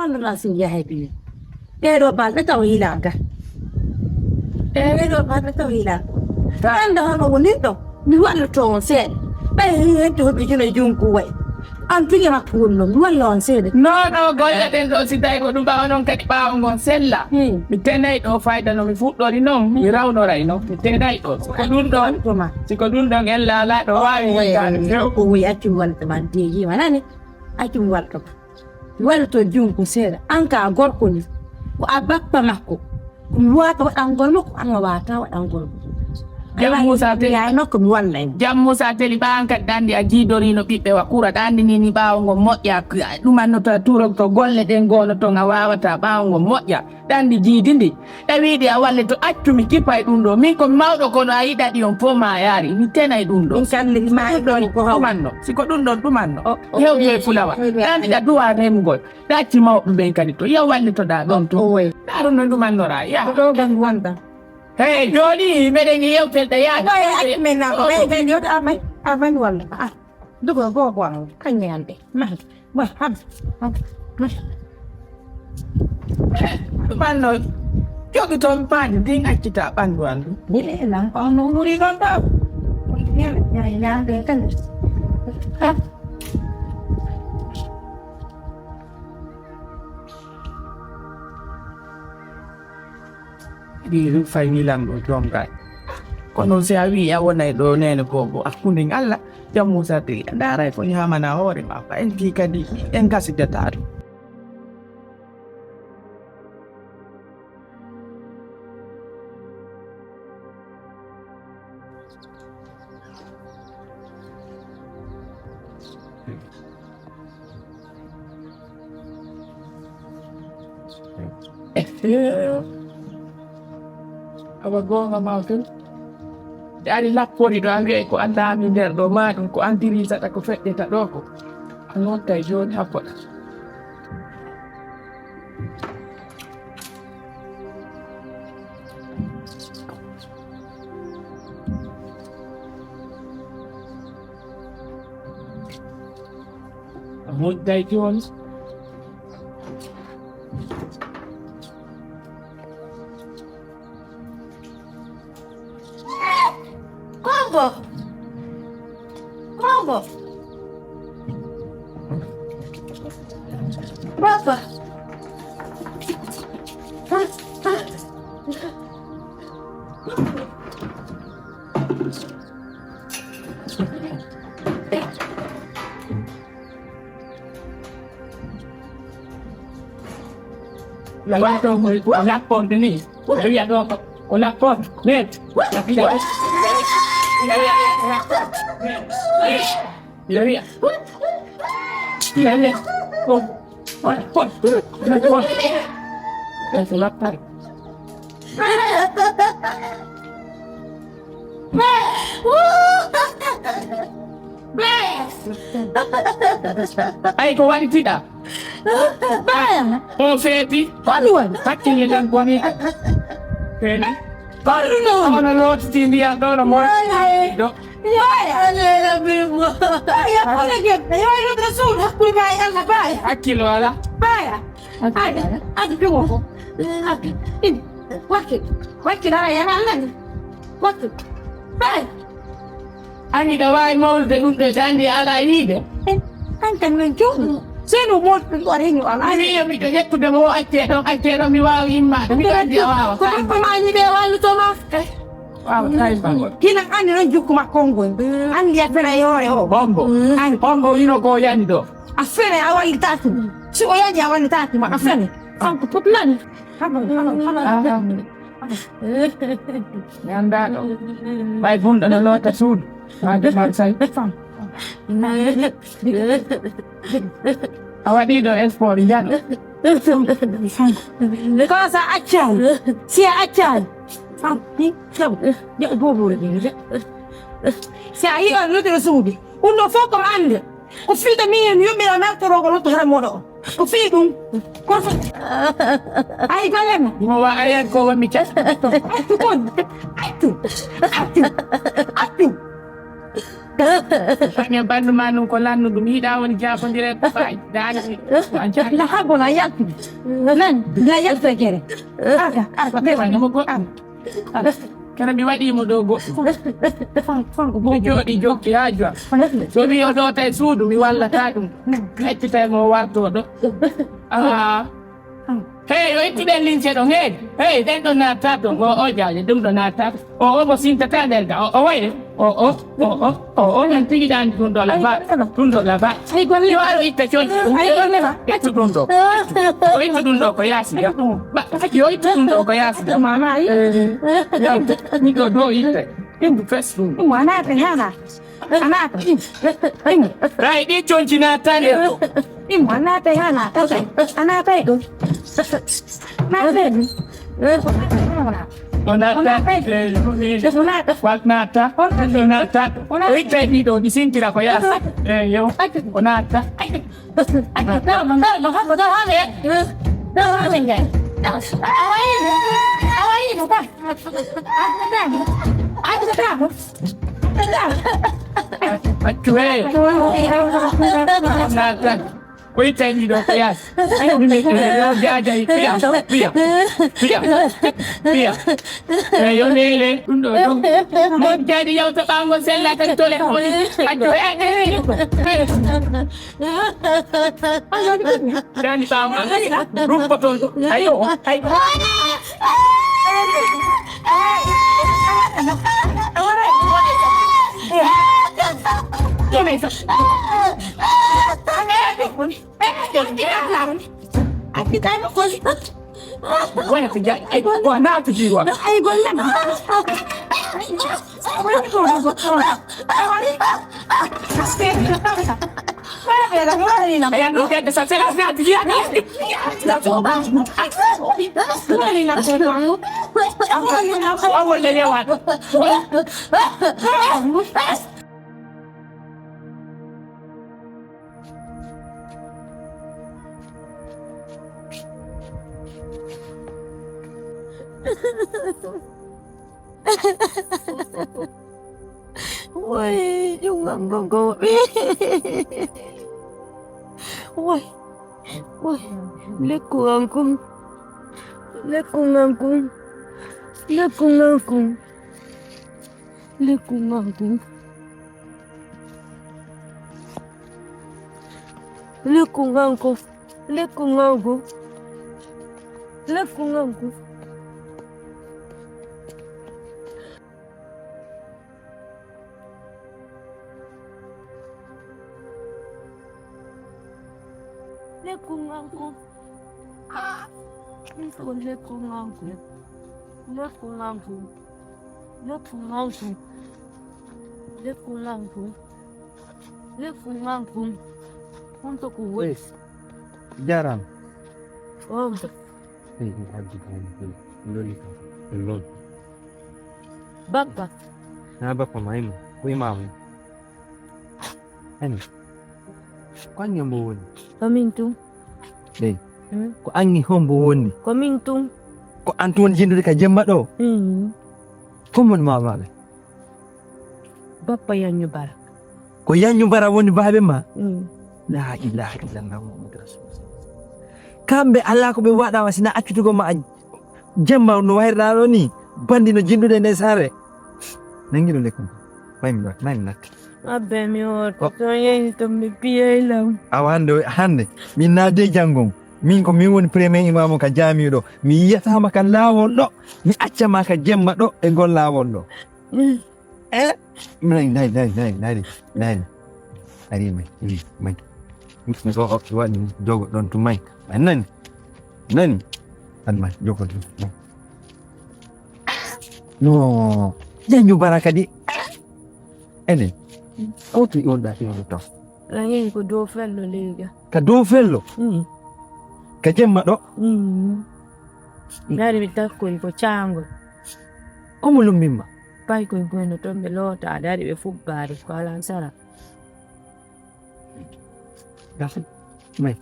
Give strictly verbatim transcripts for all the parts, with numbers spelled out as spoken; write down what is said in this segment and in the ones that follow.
Hono Racine Yahya ɓe. Ɗee ɗoo balɗe taw hiilaaka. Ɗee ɗoo balɗe taw hiilaaka. Annda hono wonirɗo. Mi walloto on seeɗa. Ɓay hedde hoɓe jona junku way. An piŋe makko woni noon. Mi walla on seeɗa. Non, non, golle ɗen ɗoo, si tawi ko ɗum ɓaawo noon kadi ɓaawo ngon sella. Hmm. Mi tenay ɗoo fayda no mi fuɗɗori noon. Mi rawnoray noon. Mi tenay ɗoo. Si ko ɗum ɗoon, si ko ɗum ɗoon en laalaa ɗo waawi yiitaade few. Ko woyi accu mi walta ma deeji ma nani. Accu mi walta ma. Waɗa to jungo seeɗa. An ka gorko ni. Ko a bappa makko. Ko mi waata waɗangol makko, an a waata waɗangol makko. Jam Musa Teli. Yaay makko mi wallay mo. Jam Musa Teli, ɓa an kadi ɗa anndi a jiidoriino ɓiɓɓe wa kura, ɗa anndi ni, ni ɓaawo ngo moƴƴa, ɗumannoto a turoto golle ɗen goono ton a waawata ɓaawo ngo moƴƴa. Ɗa anndi jiidi ndi. Ɗa wiiɗi a wallito, accu mi kipay ɗum ɗo. Min ko mi mawɗo kono a yiɗaɗi on fof ma yaari. Mi tenay ɗum ɗo. Min kam mi maayi ɗon ko haw. Ɗumanno. Si ko ɗum ɗon ɗumanno. O, o, hewɓe e fulawa. Hewɓe e fulawa. Ɗa anndi ɗa duwa remgol. Ɗa acci mawɓe ɓen kadi to. Yo wallitoɗaa ɗon to. O, oy. Ɗa ɗum no ɗumannoraa. Ya. Ko ɗo ɗon wonda. Hey, jooɗi, meɗen e yewtere ɗa yaade. Oy, acci men na. Oy, ɓe, ɓe, yo, amen, amen walla. Ah, dugo go go an, kañe an ɓe. Ma, ma, ha, ha, ma. Ɓanno, jogi toon paandi ndin accita ɓanndu an ɗum. Ni lan ko no wuri ɗon ɗo. Ñande kan. Ha. Ɗi ɗum fay wilan ɗo jongaani. Kono si a wii a wonay ɗo neene boobo, hakkunde Allah, jam Muusa Teli, a ndaaray ko ñaamana hoore ma, ko en fii kadi, en gasidataa ɗum. Awa goonga ma tun. Nde ari lappori ɗo, a wi'ay ko an laami nder ɗo, ma ɗum ko an diriisata ko feƴƴata ɗo ko. A noon kay jooni a foɗa. A moƴƴay jooni. Kongo! Kongo! Papa! Lapporde ni. Ɓe wiya ɗo ko, ko lapporde. Net. Ɓe wiya. Ɓe wiya. Ko, ko, ko, ko. Ko lapporde. Ay, ko waɗi tiɗa? Baya. O feeti? Ko mi waɗi? Hakkille tan boni. Feeti? Ko ɗum ɗo woni? Ono lootiti ndiyam ɗo no mo. Baya. Ɗo. Baya. Alera bimbo. Baya, ko lege. Yo, yo, to suudu hakkunde ma e Allah, baya. Hakkille wala. Baya. Adi, adi, jugo ko. Adi, ini. Wakki, wakki dara yana Allah ni. Wakki. Baya. Anndi ɗa waawi mawlude ɗum ɗo, so anndi a alaa yiide. An tan men jooɗi. Seno moɗ ɗum ɗo reño am. An wiya miɗo ƴettude mo o accee ɗon, accee ɗon, mi waawi immaade. Miɗo anndi a waawa. Ko ɗum ko maani ɓe walluto ma. Waawa tawi bangol. Hina anndi noon jukku makko ngol. Anndi a fena yoore o. Bombo. An. Bombo ino ko yani ɗo. A fene a wallitaaki. Si o yani a wallitaaki ma a fene. Kanko fof nani. Haba, haba, haba. Mi anndaa ɗo. Ɓay bumɗo no loota suudu. Maa demal say. A waɗii ɗo sport, njaɗo. Ko sa accaani, si a accaani. Jaw, jaw, boobuure ɗin. Si a yiɗi on lotude suudu, ɗum ɗo fof ko annde. Ko fii ɗo min yuɓɓira naftoroo ko lotto hara mooɗo on. Ko fii ɗum. Ko fii. Ay, golle ma. Mo wa ayan ko wami cas. Accu kon. Accu. Accu. Accu. Ɓange bandu ma nun ko lannu ɗum yiɗa woni jafondire ko fayi. Daani. La hago la yaltu. Nan la yaltu e gere. Arga, arga, be wani mo go. Kana mi waɗi mo ɗo go. Ɓe jooɗi jokki haa joa. So mi o ɗo tawi suudu mi wallata ɗum. Accitay mo warto ɗo. Aa. Hey, yo ittuɗen lince ɗon, hey, hey, ɗen ɗo naata to, o, o jaaje, ɗum ɗo naata. O, o, mo sintata nder ga, o, o, waye, o, o, o, o, o, o, men tigi ɗan ɗum ɗo laba, ɗum ɗo laba. Yo aro itta col, ay, golle ma. Ittu ɗum ɗo. O ittu ɗum ɗo ko yaasi ga. Ba, yo ittu ɗum ɗo ko yaasi ga. Mama, ay. Eh, yo, ni ɗo, ɗo itta. Ɗum fes ɗum. Ɗum wona ɓe hana. Anata. Im. Im. Ray ɗi conci natane. Im, anata, anata. Anata. Anata. O nata. Wak nata. O nata. O itte ɗiɗo ɗi sintira ko yasa. Eh, yo. O nata. Accu, hey. Nata. Ko itte ɗiɗo ko yas. Yo jaajay, piya, piya, piya, piya. Eh, yo neele, ɗum ɗo, ɗum. Mo jaadi yawta ɓaango sella tan tole woni. Accu, hey, hey, hey. Dani ɓaango. Ruppo toon. Ayo, ayo. Waya ko jaay, ay, ko naatu jiwa. Ay, golle ma. Ay, ando de sa sera sa jiya. Awo le yawa. Way, ƴuŋŋam gogooɓe. Way, way, lekkuŋŋam kum. Lekkuŋŋam kum. Lekkuŋŋam kum. Lekkuŋŋam kum. Lekkuŋŋam kum. Lekkuŋŋam kum. Lekkuŋŋam kum. Lekkuŋŋam kum. Lekkuŋŋam kum. Lekkuŋŋam kum. Lekkuŋŋam kum. Lekkuŋŋam kum. Lekkuŋŋam kum. Honto ko woni? Yes. Jaram. Honto? Hey, hey, addi ko woni, hey, lolli kam. Lol. Bappa. Na bappa ma, imo. Ko imamu. Ani. Ko anni hombo woni? Ko min tun. Dey. Mm. Ko anni hombo woni? Ko min tun. Ko an tun woni jindude ka jemma ɗo? Mm. Ko mon mamaɓe? Bappa Yanyu Bara. Ko Yanyu Bara woni baabe ma? Mm. La ilaha illallah Muhammadu Rasulullah. Kamɓe ala ko ɓe waɗa wa sina accutugo ma a jemma no wayraɗo ni. Bandi no jindude nde sare. Nangi ɗo lekkon. May mi ɗo, may mi natta. Abbe mi orto. Oh. To yehi to mi piyay lam. Awa hande, hande. Min na de jangon. Min ko min woni premier imamu ka jamiɗo. Mi yiyatama ka lawol ɗo. Mi accama ka jemma ɗo e ngol lawol ɗo. Mm. Eh? Nani, nani, nani, nani, nani, nani. Ari mai, ari mai. Ko waɗi jogo ɗon to mai. Mai nani? Nani? An mai, jogo ɗon to mai. No. Janju bara kadi. Ene. Ko tu on da ɗo to. Rayen ko dow fello lega. Ka dow fello? Mm. Ka jemma ɗo? Mm. Dari mi takkoy ko caangol. Ko mo lumbimma? Paykoy goyno toon ɓe loota, a dari ɓe fuggaade ko alan sara. Gasa, mai.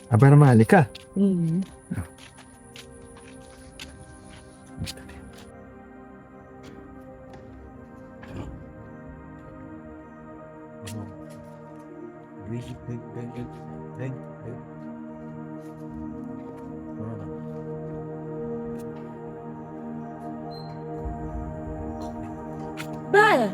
A bara maali ka? Mm. Wisi pek pek pek pek pek. Baaya,